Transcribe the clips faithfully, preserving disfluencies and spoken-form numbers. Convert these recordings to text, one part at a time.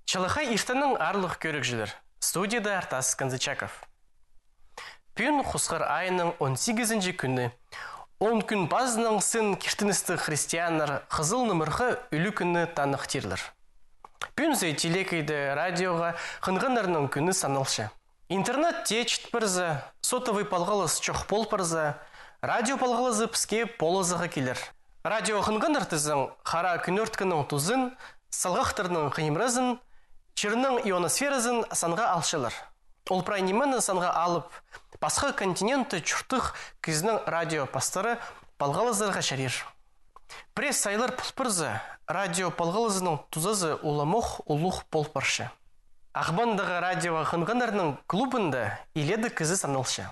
Чалахай иртеннең, аарлығ кӧрігҷілер. Студияда Артас Канзычаков. Пӱӱн хусхар айының он сигізінҷі кӱні. Он кӱн пазынаң син киртіністіг христианнар хызыл нымырхы ӱлӱкӱнні таныхтирлар. Пӱӱн зе телекейде радиоға хынғаннарның кӱні саналча. Интернет тее чіт парза, сотовый палғалыс чох пол парза, радио палғалызы піске полызығға килер. Радио хынғаннар тізең, хараа кӱнӧрткенің тузын, салғахтарның хыйымразын, чирнің ионосферазын санға алчалар. Ол прай нимені санға алып, пасха континентте чурттығ кізінің радио пастары палғалызарға чарир. Пірее сайлар пол парза, радио палғалызының тузазы уламох улуғ пол парча. Ағбандағы радиоға хынғаннарның клубында илееде кізі саналча.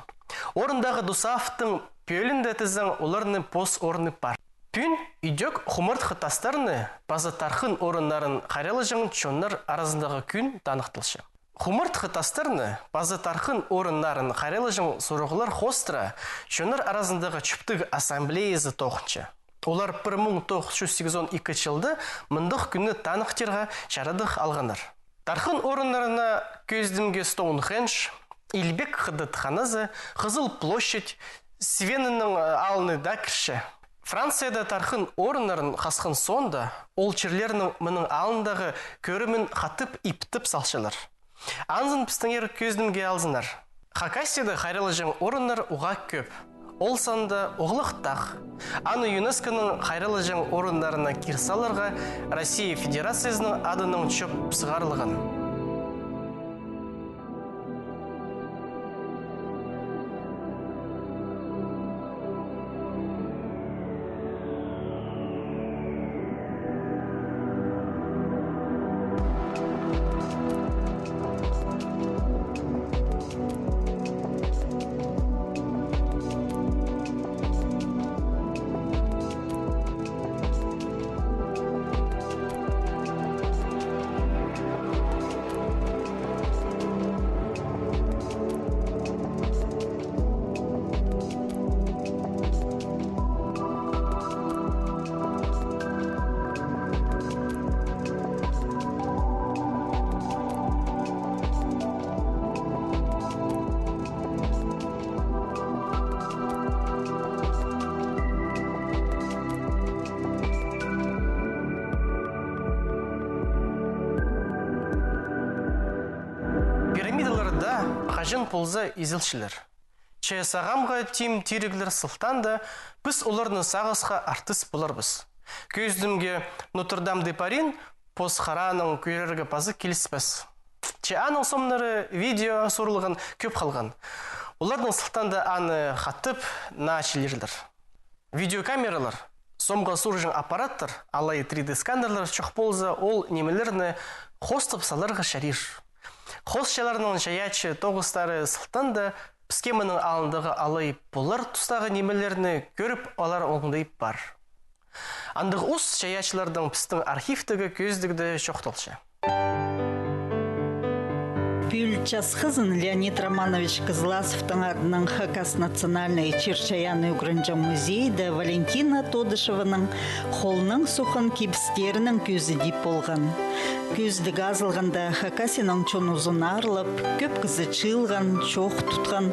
Орындағы тузаавтың пӧлиинде тізең, оларның пос орны пар. Пӱӱн идӧк хумартхы тастарны паза тархын орыннарын хайраллаҷаң чоннар аразындағы кӱн таныхталча. Хумартхы тастарны паза тархын орыннарын хайраллаҷаң сурығлар хоостыра чоннар аразындағы чӧптіг ассамблеязы тоғынча. Олар пір муң тоғыс чӱс сигізон ікі чылда мындағ кӱнні таныхтирға чарадығ алғаннар. Тархын орыннарына кӧзідімге Стоунхендж, Илбек хыдат ханазы, Хызыл площадь, Сивеннің, э, алны даа кірче. Францияда тархын орыннарын хасхан соонда, ол чирлернің мының алнындағы кӧрімін хатап иптеп салчалар. Анзын пістіңер кӧзідімге алзыннар. Хакасияда хайраллаҷаң орыннар уғаа кӧп. Ол санда Оғлах тағ. Аны ЮНЕСКО-ның хайраллаҷаң орыннарына кир саларға Россия Федерациязының адынаң чоп сығарылған. Пирамидалар даа хаҷан полза изілчелер. Че сағамғы тим тиріглер сылтаанда піс оларны сағысха артыс поларбыс. Кӧзідімге Нотр-Дам-де-Парин пос хараанаң кӧрерге паза киліспес. Че аның сомнары видео суурылған кӧп халған. Оларның сылтаанда аны хатап наа чилерлер. Видеокамералар, сомға суурҷаң аппараттар алай три дэ сканерлер чох полза, ол нимелерні хоостап саларға чарир. Хоосчыларның чайаачы тоғыстары сылтаанда піске мының алнындағы алай полар тустағы нимелерні кӧріп алар оңдайы пар. Андағ ус чайаачыларның пістің архивтегі кӧзідігде чоохталча. Пӱӱл час хызын Леонид Романович Кызласовтың адынаң Хакас национальнай чир-чайаанны ӱгренҷең музейде Валентина Тодышеваның холынаң соқхан кибістерінің кӧзідии полған. Кӧзідіг азылғанда Хакасияның чон узын арылып, кӧп кізі чыылған, чоох тутхан.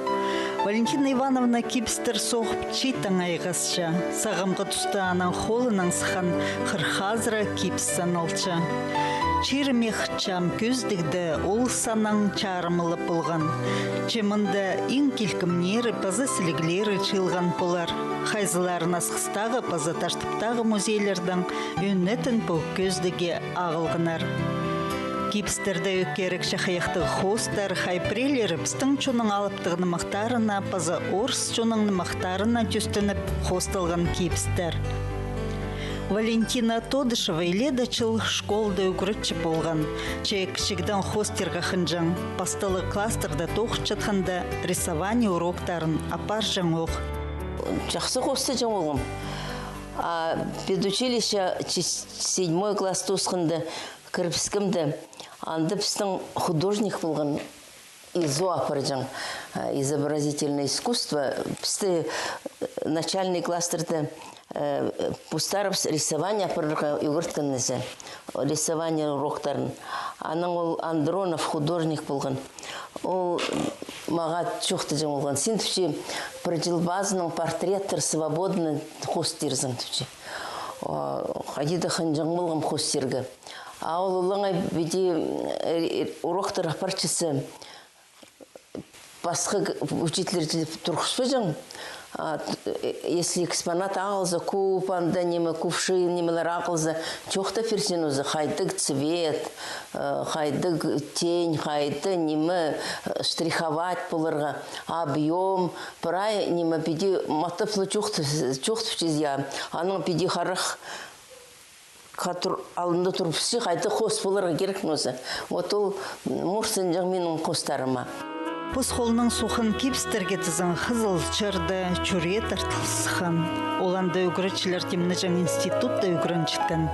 Валентина Ивановна кибістер соғып, чииттең айғасча. Сағамғы туста аның холынаң сыххан хырых азыра кибіс саналча. Чирімех чаам кӧзідігде ол саннаң чарымы ла полған. Че мында иң килкімнері паза сіліглері чыылған полар. Хайзыларын Асхыстағы паза Таштыптағы музейлердең ӧнетін пу кӧзідігге ағылғаннар. Кибістерде ӧкерік чахайахтығ хоостар, хай піреелері пістің чонның алыптығ нымахтарына паза орыс чонның нымахтарына тӧстеніп хоосталған кибістер. Валентина Тодышева илееде чыл школада ӱгретчі полған. Че кічігдең хоостирға хынҷаң, пасталығ класстарда тоғынчатханда рисование уроктарын апарҷаң ох. Чахсы хоостаҷаң полғам. А педучилище, че седьмой класс тоосханда, кірібіскемде, анда пістің художник полған, ИЗО апарҷаң, а, изобразительное искусство. Пісті Начальный класстарда, э, постарыбыс рисование апарарға ӱгреткен нооза. Рисование уроктарын. Анаң ол Андронов художник полған. Ол мағаа чоохтаҷаң полған. Син, тіпче, пір чыл пазынаң портреттер свободно хоостирзың, тіпче. О, хайди даа хынҷаң полғам хоостирға. А ол олаңай піди, э, уроктар апарчаза, пасха учительлер турғыспаҷаң. А, т-, э, если экспонат ағылза, куб анда, ниме, кувшин, нимелер ағылза, чоохтап пирзең нооза, хайдағ цвет, э, хайдағ тень, хайдағ, ниме, э, штриховать поларға, объём, прай, ниме, піди матап ла чоохтап, чоохтапчазың, я. Анаң піди харах хатыр алнында турыбысча, хайдағ хоос поларға кирек нооза. Вот ол морсынҷаң минің хоостарыма. Пос холнаң соған кибістерге тізең хызыл чарда чӱрее тартыл сыххан. Ол анда ӱгретчілер тимнеҷең институтта ӱгренчеткен.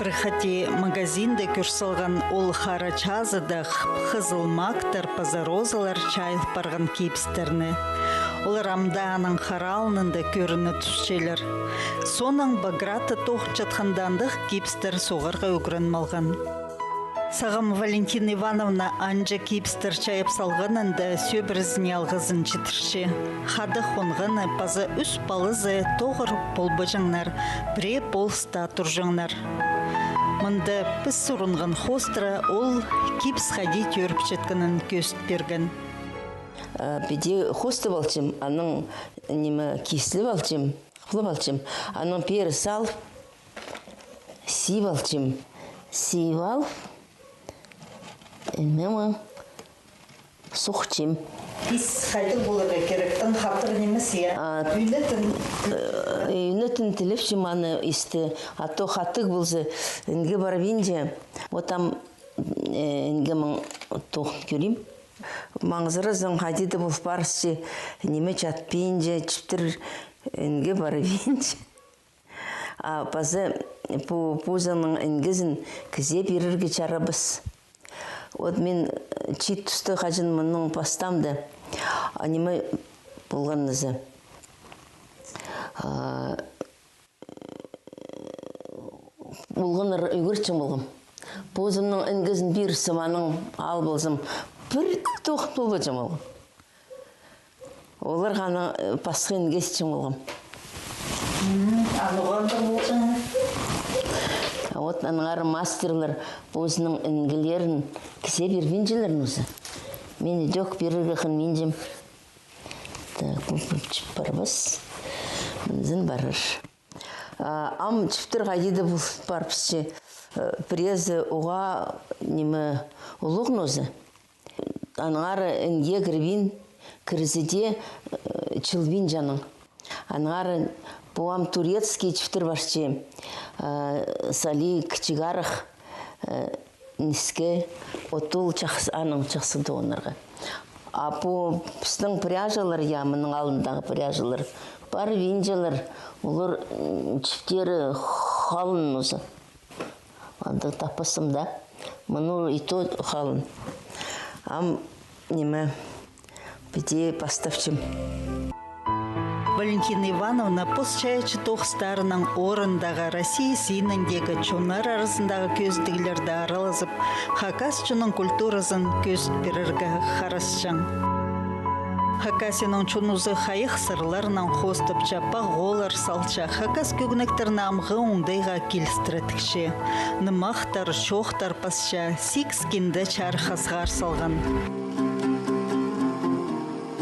Пір хати магазинде кӧр салған ол хара чазыда хып-хызыл мактар паза розалар чайыл парған кибістерні. Олар амды аның хара алнында кӧріне тӱсчелер. Соонаң Багратта тоғынчатхан андағ кибістер соғарға ӱгреніп алған. Сағам Валентина Ивановна анҷа кибістер чайап салғанында сӧбірезіне алғызын читірче. Хада хонғаны паза ӱс палазы тоғыр полбаҷаңнар, пірее полыста турҷаңнар. Мында піс сурынған хоостыра ол кибіс хайди тӧріпчеткенін кӧзіт пирген. А, піди хоостап алчам, анаң, ниме, кислеп алчам, хыплап алчам. Анаң пеер салып, сиип алчам. Сиип алып, ниме, сухчам. Кис хайдағ поларға кирек, тың хатыр нимес, я? А, ӱнетін. Э, ӱнетін тілепчем аны исті. А то хатығ полза, інге парбинча. Вот ам, э, інге мин тоғын кӧрим. Маңзыразың, хайди даа пол парысча, ниме чатпинча, чіптер інге парбинча. А паза пу позының інгезін кізее пирерге чарабас. Вот мин, э, чиит туста хаҷан мының пастаам даа, а, ниме полған нооза. А, полғаннар ӱгретчең полғам. Позымның інгезін пирзем, анаң ал ползам, пір тоғын полбаҷаң полғам. Оларға анаң, э, пасха інге итчең полғам. М, а ноға андағ полҷаң? А вот аннаңар мастерлер позының інгілерін кізее пирбинчелер нооза. Мин идӧк пирерге хынминчам. Так, пу, пу, чіп парбас. Мынзын парар. А, ам чіптер хайди даа пол парыбысча, э, пірезі уғаа, ниме, улуғ нооза. Аннаңар інге кірбин, кірзе дее, э, чылбинча анаң. Аннаңар пу ам турецкий чіптер парча, э, сали кічіг арах, э, ніске, от ол чахсы, анаң чахсы тоғынарға. А пу пістің пряжалар, я, мының алнындағы пряжалар, парбинчалар, олар, м, чіптері халын нооза. Андағ таппасым даа. Мыны и то халын. Ам, ниме, піди пастапчам. Валентина Ивановна пос чайаачы тоғыстарынаң орындағы Россия синіндегі чоннар аразындағы кӧзідіглерде аралазып, хакас чонның культуразын кӧзіт пирерге харасчаң. Хакасияның чонызы хайах сырларынаң хоостапча, пағолар салча, хакас кӧгенектерін амғы оңдайға килістіре тікче. Нымахтар, чоохтар пасча, сигіс кинде чарыхха сығар салған.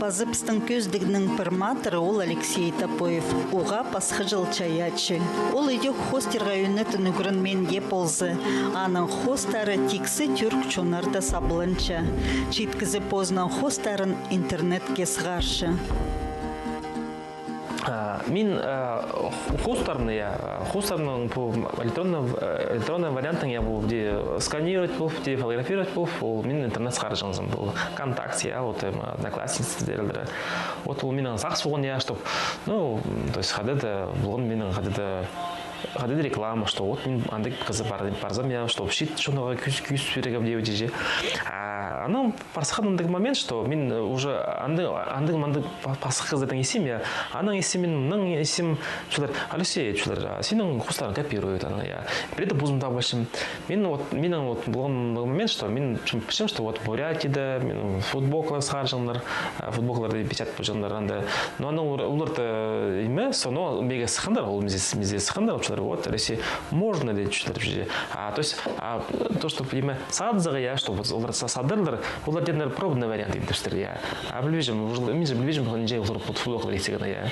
Паза пістің кӧзідігнің пір матыры ол Алексей Топоев. Уғаа пасха чыл чайаачы. Ол идӧк хоостирға ӱнетін ӱгренмеен дее полза, аның хоостары тиксі тӱрк чоннарда сабланча. Чиит кізі позының хоостарын интернетке сығарча. А, мин, а, ху-, хоостарны, я, хоостарның пу электронный, э, электронный вариантын, я, пу, де, сканировать полып, де, фотографировать полып, ол мин интернет сығарҷаңзым, пу ВКонтакте, я, вот, эм, Одноклассницы тидірлер. Вот ол минің сағыс полған, я, чтоб, ну, то есть, хайда даа, полған минің хайда даа хайди реклама, что вот мин андағ кізі пар-, парзам, я, что чит чонға кӱс, кӱс пирерге дее, дее. А, анаң пасхан андағ момент, что мин, э, уже андағ, андағ, мындағ па-, пасха кізілернең исчем, я. Анаң исчем, мин, мынаң исчем, чоллар, Алексей, чоллар, а, синің хустарың копирует аны, я. Пірее дее позым табылчам. Мин вот, минің вот полған момент, что мин пілчем, что вот Бурятияда мин футболкалар сығарҷаңнар, а, футболкаларны печатать полҷаңнар анда. Но анаң олар, олар даа, э, ниме, соны мағаа сыхханнар, ол мизе, мизе сыхханнар, чоллар, вот, Алексей, можно ли, чоллар, пілче. А, то есть, а, то, что, ниме, садызарға, я, что вот олар са-, садарлар, олар тее пробный вариант идібістірлер, я. А пілбинчем, уже, мин же пілбинчем, нинҷе олар футболкалар итчеткенін, я.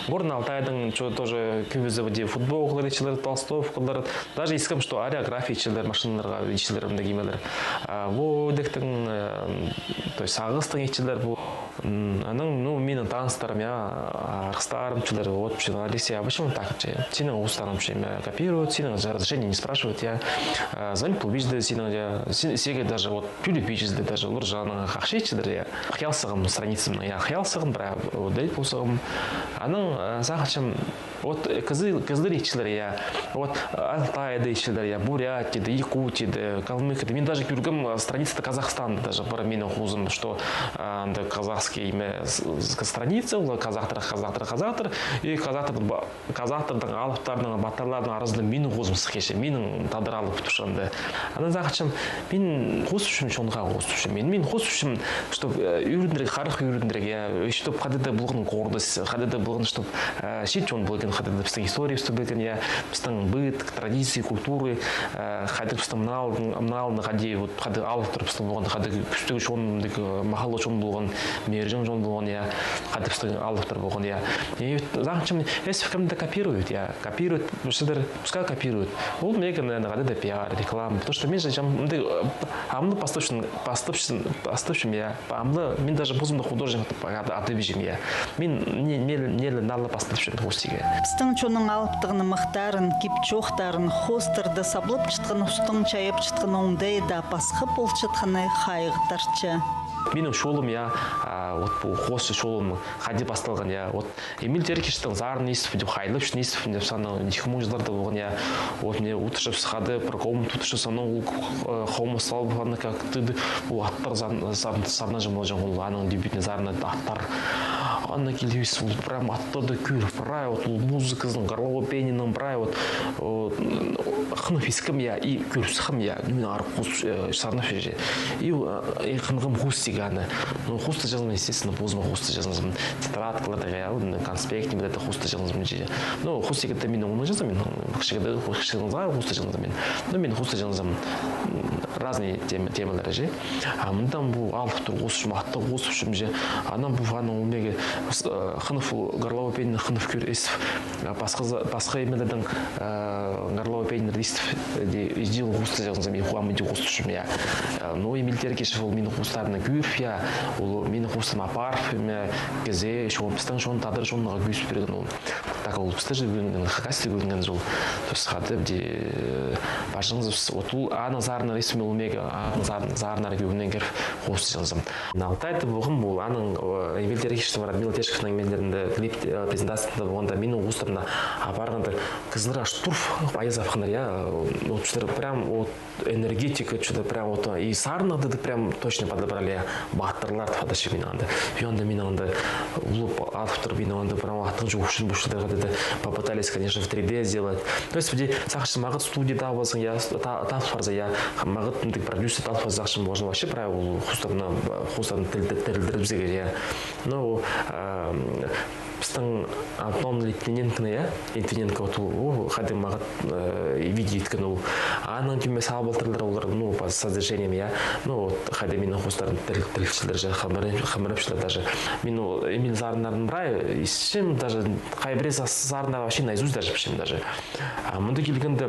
Горный Алтайдың чо-, тоже кӧбізі вот футболкалар итчелер, толстовкалар, даже искем, что ореография итчелер, машиналарға итчелер, андағ нимелер. А, Войдектің, э, то есть Сағыстың итчелер пу. М, анаң, ну, минің таныстарым, я, арғыстарым, чоллар, вот, пілче, Алексей, а почему так, че? Синің хустарың, пілче, копируют, синің разрешение не спрашивают, я. А, звонить полбинчалар синің, я, син-, сиге даже, вот, тӧлебинчелер даже, олар же аннаң ахча итчелер, я. Хайал сағам страницамнаң, я, хайал сағам, прай, вот, удалить пол сағам. Анаң, э, сағынчам, вот, э, кізі-, кізілер итчелер, я. Вот, э, Алтайда итчелер, я, Бурятияда, Якутияда, Калмыкияда. Мин даже кӧргем, э, страницада Казахстанда даже пар минің хозым, что, э, анда казахский ниме, с-, с-, страница, ол казахтар, казахтар, казахтар, и казахтарның ба-, казахтарның алыптарының, батырларының аразында минің хозым сых килче, минің тадар алып турча анда. Анаң сағынчам, мин хозыбысчам, чонға хозыбысчам. Мин, мин хозыбысчам, чтоб, э, ӱгренерге, харах ӱгренерге, я, и чтоб хайдағ даа полған гордость, хайдағ даа полған, чтоб, э, чит чон полған, хайдағ даа пістің историябысты пілген, я, пістің быт, традиции, культура, э, хайдағ пістің мынал-, мыналны хайди, вот, хайдағ алыптар пістің полған, хайдағ кӱстіг чон, хайдағ, э, махаллығ чон полған, мирҷең чон полған, я, хайдағ пістің алыптар полған, я. И вот сағынчам, если кем-то копирует, я, копирует, пускай копирует. Ол мағаа, наверное, хайдағ даа пиар, реклама. Потому что мин же чам-, мындағ, э, амды пастапчам, пастапчам, пастапчам, я. Амды, мин даже позымны художник атап, ат-, атабинчам, я. Мин не, не, неле, налы пастапчам хостирға. Пістің чонның алыптығын, мыхтарын, кип-чоохтарын, хостарны саблапчатхан, устың чайапчатхан оңдайы даа пасха полчатханы хайығ тартча. Минің чолым, я, а, вот пу хосчы чолым хайди пасталған, я. Вот Эмиль Теркиштің зарын истіп, хайдағ чон истіп, сағынчам, ікі муң чылларда полған, я. Вот мына одырчабыс хайди, пір комната одырчабыс, анаң ол, э, хомыс салып, аны как ты, ол аттар сарын, сарын, сарнаҷаң полҷаң, ол аның дебютный зарына аттар. Аны килібіс, ол прям аттарды кӧр, прай, вот ол музыказын, горловой пениенің прай, вот, вот, хынып искем, я, и кӧр сыххам, я, ну, мин ары хос, э, сарнап чӧрчем. И, э, и хынғам хостирға аны. Ну, хостаҷаңмын, естественно, позыма хостаҷаңмын. Тетрадкаларда, я, вот, конспект, ниме, это хостаҷаңмын же. Ну, хостирға даа мин оңнап чазам, мин кічігде, кічігдең сағаа хостаҷаңмын мин. Ну, мин хостаҷаңмын, м, разный тем-, темалар же. А мында пу алыптар хосчам, аттар хосчам же. Анаң пу аның ол мағаа, э, хынып, ол горловой пениені хынып кӧр, истіп, а, пасха за-, пасха нимелернің, э, горловой пениелерін истіп, э, дее, иди ол хостаҷаңмын, и хомыс иди хостапчам, я. Э, ну, Эмиль Теркишев ол минің хостарымны кӧріп, я, ол минің хостарым апарып, ниме, кізее, чон, пістің чон, тадар чонға кӧзіт пирген ол. Так ол пісті же ӱгренген, хакасты ӱгренген ол. То есть хайди, э, парҷаңмыс, вот ол аның зарына рисуем ол мағаа, аның зарын, зарына кӧңнім кіріп, хостаҷаңмын. Алтайда полғам, ол аның, э, Эмиль Теркишевтің, Радмила Теркишевнаның нимелерінде, клип, э, презентацияда полғанда, минің хостарымны апарғанда, кізілер аж турып, айас апханнар, я, э, вот, чоллар, прям, вот, энергетика, чё-то прям вот, и сарыннарны даа прям точно подобрали, я, батырлар тіп адапчам мин анда. И анда мин анда улуғ алыптар, мин анда прям аттың чоохтарын, пу чылларға даа попытались, конечно, в три дэ сделать. То есть, пу даа сағынчам, мағат студия табылзаң, я, та-, табыл парза, я, мағат мындағ продюсер табыл парза, сағынчам, можно вообще прай ол хостарны, хостарны тіріл-, тірілдірібізерге, я. Ну, ам, пістің Антон Литвиненконы, я, Литвиненко, вот ол, ол хайдағ мағат, э, видео иткен ол. Аның тиме сабылтырлар олар, ну, по содержаниям, я. Ну, вот, хайдағ минің хостарым тіріл-, тірілчелер же, хымырап-, хымырапчалар даже. Мин ол Эмиль сарыннарын прай исчем даже, хай пірее са-, сарыннарын вообще наизусть даже пілчем даже. А мында килгенде,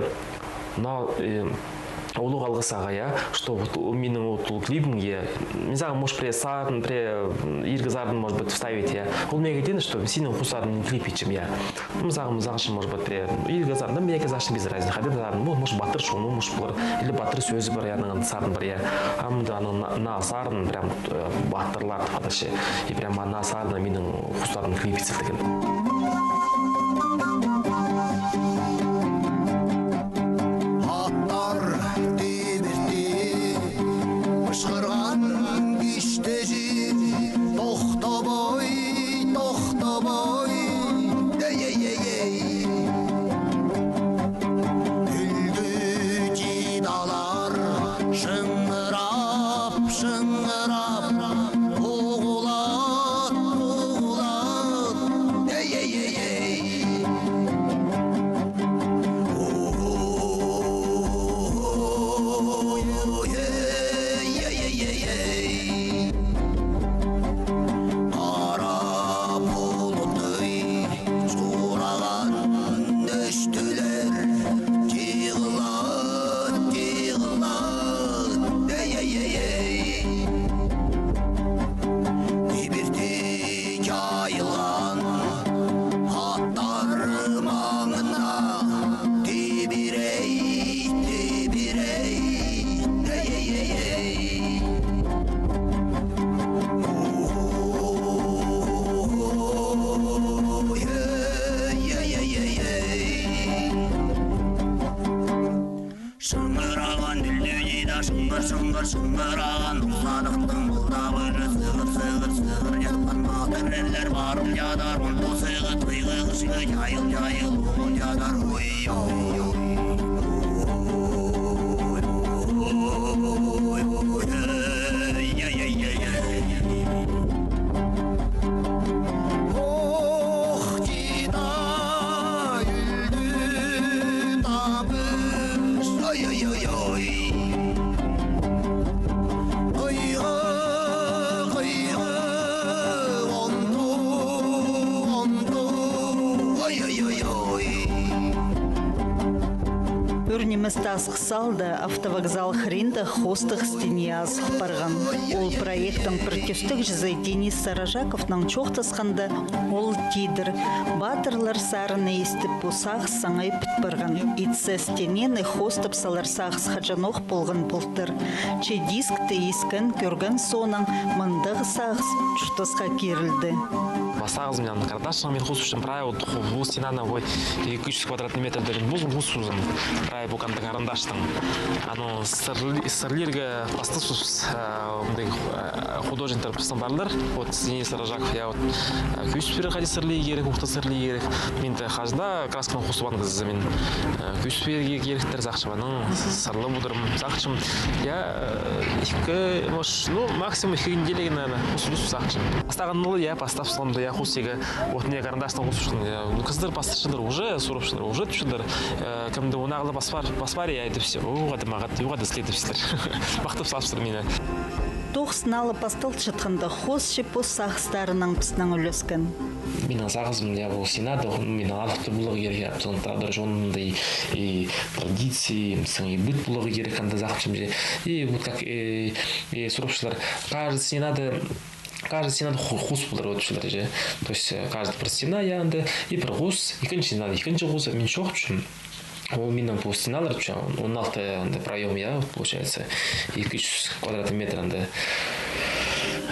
мына, э, улуғ алғыс сағаа, я, что вот ол минің вот ол клибімге, мин сағам, может, пірее сарын, пірее, м, иргі сарын, может быть, вставить, я. Ол мағаа теен, что синің хостарыңнаң клип итчем, я. Мин сағам, мин сағынчам, может быть, пірее иргі сарын, да, мағаа сағынчам, без разницы. Хайдағ сарын, ну, может, батыр чоны, может, полар, или батыр сӧзі пар, я, аның сарын пар, я. А мында аның на-, на сарын прям, э, батырлар тіп адапча. И прям ана сарыннаң минің хостарым клип итсе деген. Шыңғыраған дүлдӱ даа шыңғыр, шыңғыр, шыңғыраған. Узадыхтың ылда пірі сығыр, сығыр, сығыр ятхан. Батыр ирлер парып ятар, он тоғызы тыйғы кічіг, чайыл, чайыл, ол ятар. Ой, ой, ой, ой, ой, ой, ой, ой, ой, ой, ой, ой. Ох, тиді, ӱлді табыс. Ой, ой, ой, ой. Хыйғы, хыйғы, онту, онту. Ой, ой, ой, ой. Ӱр нимес тасхы салды, автовокзал хыринда хоостығ стене азых парған. Ол проекттің пір тӧстегҷізі Денис Сарыжаковнаң чоохтасханда, ол тидір: батырлар сарыны истіп, пу сағыс саңай піт парған. Итсе, стенені хоостап салар сағыс хаҷанох полған полтыр. Че дискті искен, кӧрген соонаң, мындағ сағыс чуртасха кирілді. Пастағызын мин аны карандашнаң мин хозыбысчам, прай вот ху-, ху стенаны, ой, ікі чӱс квадратный метрде мин хозыбысчам, прай пу канда карандашнаң. Аны сырлирға пастабысчам, э, мындағ, э, художниктер пістің парлар, вот Денис Сарыжаков, я, вот, э, кӧзіт пирер, хайди сырлирға кирек, ухта сырлирға кирек. Мин дее хаҷан даа красканы хозыбаан кізі, мин, э, кӧзіт пирерге киректер, сағынчам, анаң сырлап одырам, сағынчам, я, э, ікі, может, ну, максимум ікі неделяға, наверное, хозыбысчам, сағынчам. Пастағанда, я, пастап салғанда, я, хозыбысчам, вот, мына карандашнаң хозыбысчам, я, ну, кізілер пастапчалар, уже сурапчалар, уже тіпчелер, э, кемде онаң ла пас пар, пас пар, я, тіпче, о, хада мағат, о, хада сілер тіпчелер. Махтап салыпчалар мині. Тоғызын алып пасталчатханда, хоосчы пос сағыстарынаң піснең ӱлескен. Минің сағызым, я, ол стенада, минің алыптығ поларға кирек, я, пістің тадар чонында и, и традиция, пістің и быт поларға кирек, анда сағынчам же. И вот как, э, э, сурапчалар, каждый стенада, каждый стенада хо-, хоос полар, вот, чулар же. То есть, э, каждый пір стена, я, анда, и пір хоос, ікінҷі стенада, ікінҷі хоос, мин чоохтапчам. Ол минің пу стеналар, че, он алты анда проём, я, вот, получается, ікі чӱс квадратный метр анда.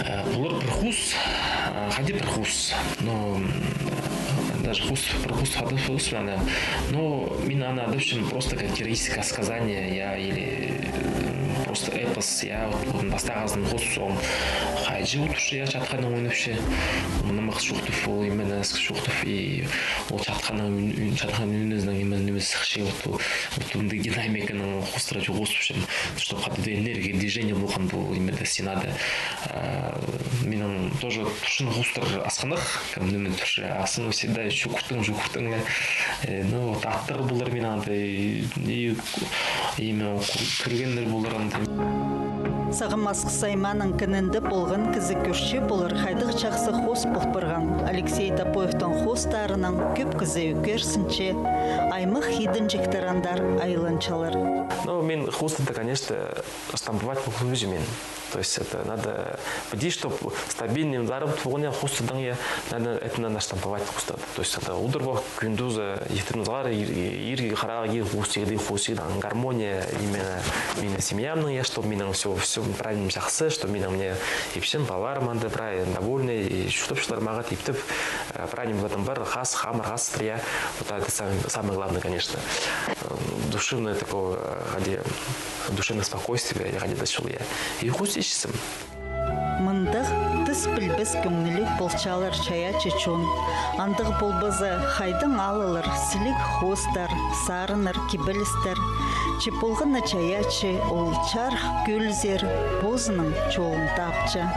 Э, полар пір хоос, э, хайди пір хоос. Но, м, даже хоос, пір хоос хайди хоос, анда. Но мин аны адапчам просто как героическое сказание, я, или, м, просто эпос, я, вот, вот, пастағызын хоос, ол хайҷы одырча, я, чатханнаң ойнапча. Нымах чоохтап, ол именно чоохтап, и ол чатханның ӱн-, ӱн-, чатхан ӱнінең именно ниме сыхча, вот, вот, вот, андағ динамиканаң хоостыра чоохтапчам, чтоб хайди-да энергия, движение полған пу, именно стенада. А, минің тоже турчаң хоостар асхынах, кем ниме турча, асын всегда чӱктең, чӱктең, я. Э, ну, вот, аттар полар минің анда, и, и, именно кӧ-, кӧргеннер полар анда. Сағам Асхыс аймааның кінінде полған кізі кӧрче полар, хайдағ чахсы хоос пол парған. Алексей Топоевтің хоостарынаң кӧп кізі ӧкерсінче, аймах идінҷектер андар айланчалар. Ну, мин хоостарны, конечно, штамповать полбинчам мин. То есть это надо, піди, чтоб стабильный зарплата полған, я, хоостардаң, я, надо, это надо штамповать хоостарны. То есть это удур ба, кӱндіз, э, иртен ызғар, ир-, ирге харағ, ир хоос тигде, хоос тигде, гармония именно, именно семьямның, я, чтоб минің всё, всё правильно, чахсы, чтоб минің мына ипчім, палаларым анда прай довольный, и чуртапчалар мағат, иптеп, э, прай ниме пар, хас, хамыр, хас, я. Вот это самое, самое главное, конечно. Э, душевное такое, э, где, душевное спокойствие, я, где-то чул, я. И хоос итчем. Мындағ тыс пілбес кӧңніліг полчалар чайаачы чон. Андағ полбаза, хайдаң алылар сіліг хоостар, сарыннар, кибелістер? Че полған на чайаачы, ол чарых кӧлзер, позының чолын тапча.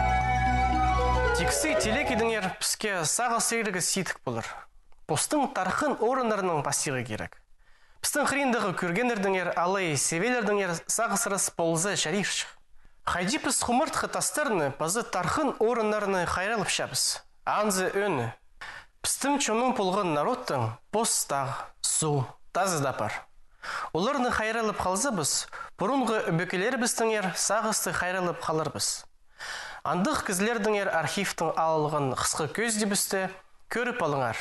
Тиксі тилек идіңер, піске сағыс иргі сидік полар. Постың тархын орыннарынаң пастирға кирек. Пістің хыриндағы кӧргеннердеңер алай сибелердеңер сағысырас полза чарирҷых. Хайди піс хумартхы тастарны паза тархын орыннарны хайраллапчабыс? Анзы ӧӧні. Пістің чонның полған народтың пос тағ, суғ, тазы даа пар. Оларны хайраллап халзабыс, пурунғы ӧбекелерібістеңер сағысты хайраллап халарбыс. Андағ кізілердеңер архивтең алылған хысхы кӧзідібісті кӧріп алыңар.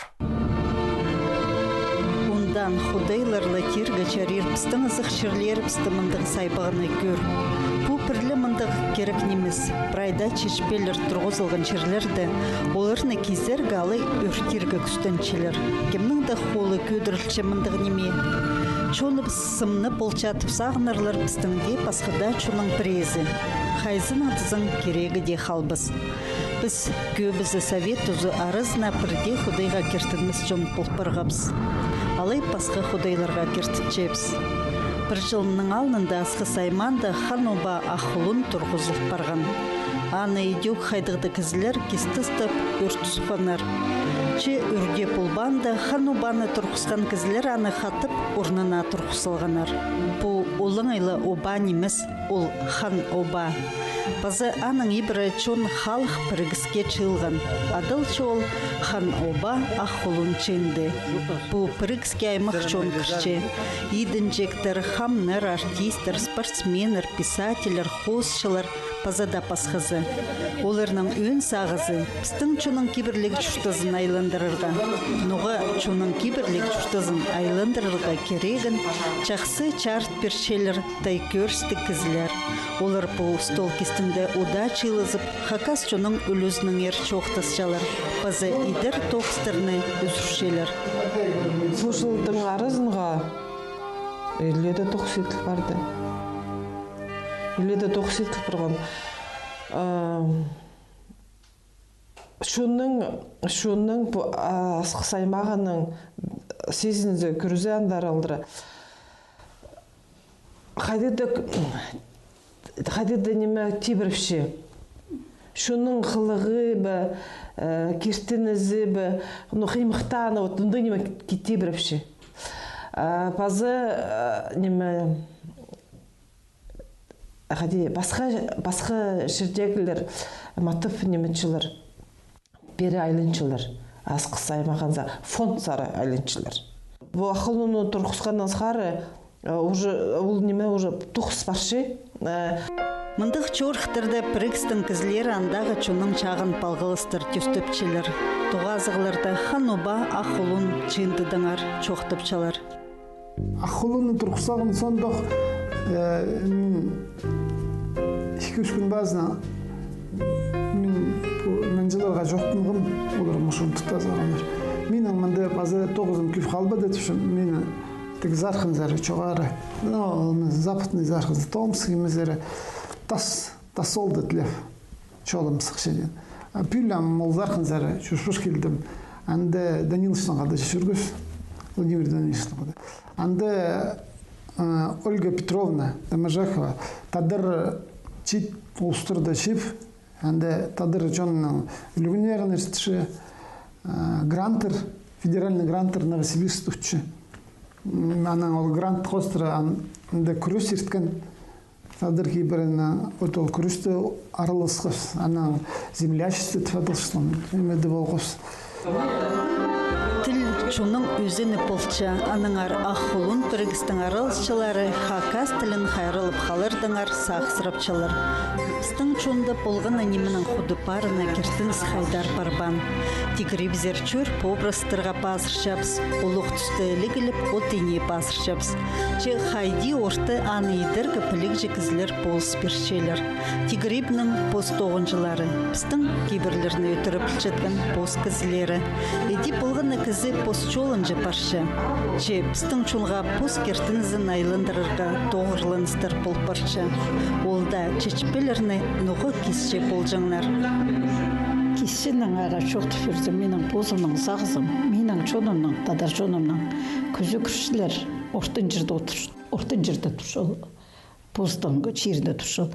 Ундаң худайлар ла тирге чарир пістің ызых чирлерібісті мындағ сайбағны кӧр. Пу пір ле мындағ кирек нимес. Прайда чечпелер турғызылған чирлерде оларны кизерге алай ӧртирге кӱстенчелер. Кемнің дее холы кӧдірілче мындағ ниме. Чоныбыс сымны полчатып сағынарлар пістің дее пасха даа чонның пірезі. Хайзының тізең кирегі дее халбас. Піс кӧбізі совет тузы аразына пірдее худайға киртінмес чон пол парғабыс. Алай пасха худайларға киртінчебіс. Пір чыл мының алнында Асхыс аймаанда хан оба Ах Хулун турғызыл парған. Аны идӧк хайдағ-да кізілер кис тастап, ӱр тусханнар. Че ӱр дее полбаанда, хан обаны турғысхан кізілер аны хатап, орнына турғыс салғаннар. Пу олаңай ла оба нимес, ол хан оба. Паза аның ибіре чон халых пірігіске чыылған. Адалча ол хан оба Ах Хулун чыынды. Пу пірігіске аймах чон кірче. Идінҷектер, хамнар, артисттер, спортсменнер, писательлер, хоосчылар, паза даа пасхазы. Оларның ӧӧн сағызы пістің чонның кибірліг чуртазын айландырарға. Ноға чонның кибірліг чуртазын айландырарға кирегін чахсы чарыт пирчелер тай кӧрістіг кізілер. Олар пу стол кистінде удаа чыылызып, хакас чонның ӱлӱзінеңер чоохтасчалар, паза идер тоғыстарны ӱзӱрчелер. Пу чылдың аразынға иледе тоғыс иділ парды. Иледе тоғыс иділ парған. Ам, чонның, чонның пу, а, Асхыс аймағының сизінзе, кӱрзе андар алдыра. Хайди-да, хайди-да ниме тибіріпче. Чонның хылығы ба, э, киртінізі ба, ну, хыймыхтаны, вот, ындағ ниме ки-, тибіріпче. А, паза, э, ниме, хайди, пасха, пасха чирдегілер матап ниметчелер. Пеер айланчалар. Асхыс аймағынзар, фонд сари айланчалар. Пу Ах Хулунны турғысханнаң сари, э, уже, ол ниме уже тоғыс парча, э. Мындағ чорыхтарда пірігістің кізілері андағы чонның чағын палғалыстар тӧстепчелер. Тоғазығларда хан оба Ах Хулун чыындыдаңар чоохтапчалар. Ах Хулунны турғысханнаң соонда, э, мин ікі-ӱс кӱн пазынаң мин пу нанҷыларға чоохтанғам, олар мошын тутазығаннар. Минің мында паза тоғызым кӧп халбады тіпчем, мині тігі Зарханзар чоғары. Ну, западный Зарханзар, Томск нимезер, тас Тасолды тілеп, чолым сыхча. А пӱӱл ам ол Зарханзар чӧрчем килдім. Анда Данилычтың хада чӧргем, Владимир Данилычтың хада. Анда, а, Ольга Петровна Доможакова, тадар чиит улустарны чыып, анда тадар чонның ӱлӱкӱннерін иртче, а, гранттар, федеральный гранттар Новосибирск тутча. М, анаң ол грант хоостыра ан-, анда кӱрес ирткен. Тадар кибірінең от ол кӱресте араласхабыс, анаң землячество тіп адалчатхан нимеде полғабыс. Тіл чонның ӧзені полча, аннаңар Ах Хулун пірігістің араласчылары хакас тілін хайраллап халардаңар сағыссырапчалар. Пістің чонда полған нименің худап парына киртініс хайдар парбаан. Тигірибізер чӧр образтарға пазырчабыс, улуғ туста іліг іліп, от-ине пазырчабыс. Че хайди орта аны идерге пілігҷі кізілер полыс пирчелер. Тигірибнің пос тоғынҷылары, пістің кибірлерні ӧтіре пілчеткен пос кізілері. Іди полған на кізі пос чолынҷа парча. Че пістің чонға пос киртінізін айландырарға тоғырланыстар пол парча. Ол даа чечпелерні ноға кисче полҷаңнар. Кисченнең ара чоохтап пирзем, минің позымның сағызым, минің чонымның, тадар чонымның кӱзі кӱрчілер ортын чирде отыр, ортын чирде тур ол. Позының чирінде тур ол.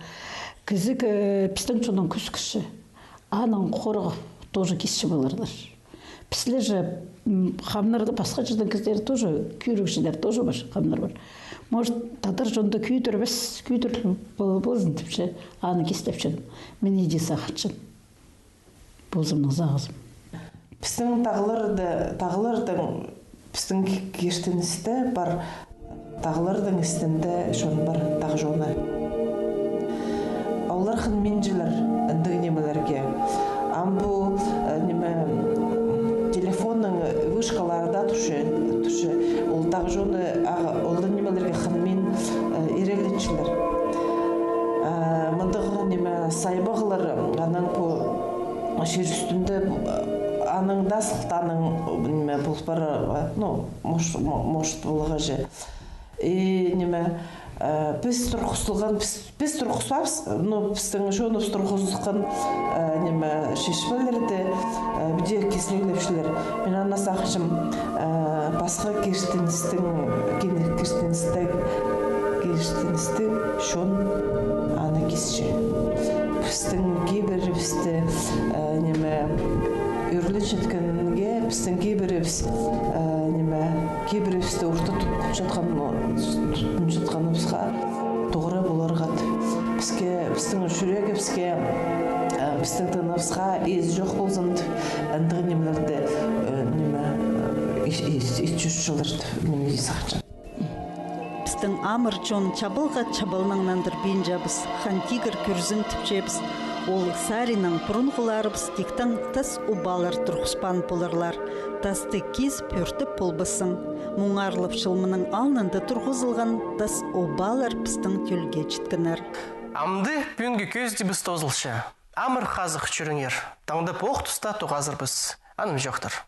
Кізі, э, пістің чонның кӱзі кӱрчі. Аның хорығ тоже кисче поларлар. Післер же, м, хамнарда пасха чирдең кізілер тоже, кӧрігҷілер тоже пар, хамнар пар. Может, тадар чонда кӧдірбес, кӧдір пол-, ползын тіпче, аны кистепчем. Мин іди сағынчам. Позымның сағызым. Пістің тағларда, тағлардаң пістің киртіністе пар, тағлардаң істінде чон пар, тағ чоны. Олар хынминчелер ындағ нимелерге. Ам пу, э, ниме, телефонның вышкалары даа турча, турча. Ол тағ чоны, а, ол нимелерге хынмин, э, ирегленчелер. Э, мындағ ниме, сайбағлар, анаң пу чир ӱстӱнде, анаң даа сылтаның, ниме, пол парарға, ну, мож-, мо-, может, поларға же. И ниме, э, піс турғызылған, піс, піс турғызбаабыс, но пістің чоныбыс турғызылған, э, ниме, чечпелерде, э, піди кизіглеп чӧрчелер. Мин аны сағынчам, э, пасха киртіністіг, киртіністіг, киртіністіг чон аны кисче. Пістің кибірібісті, э, ниме, ӱгренчеткенге, пістің кибірібіс, э, ниме, кибірібісті орта тутчатхан, тутчатханыбысха тоғыра поларға. Піске, пістің чӱрегібіске, э, пістің тыныбысха ис чох ползын тіп, андағ нимелерді, э, ниме, э, ис-, ис-, ис чӧрчелер тіп, мин сағынчам. Пістің амыр чон чабалға чабалнаң нандырбинчабыс, хан тигір кӱрзін тіпчебіс. Ол саринаң пурунғыларыбыс тиктең тас обалар турғыспаан поларлар. Тасты кизіп, ӧртіп полбассың. Муңарлап чыл мының алнында турғызылған тас обалар пістің тӧлге читкеннер. Амды пӱӱнгі кӧзідібіс тоозылча. Амыр хазых чӧріңер. Таңда пу ох туста тоғазарбыс. Анымҷохтар.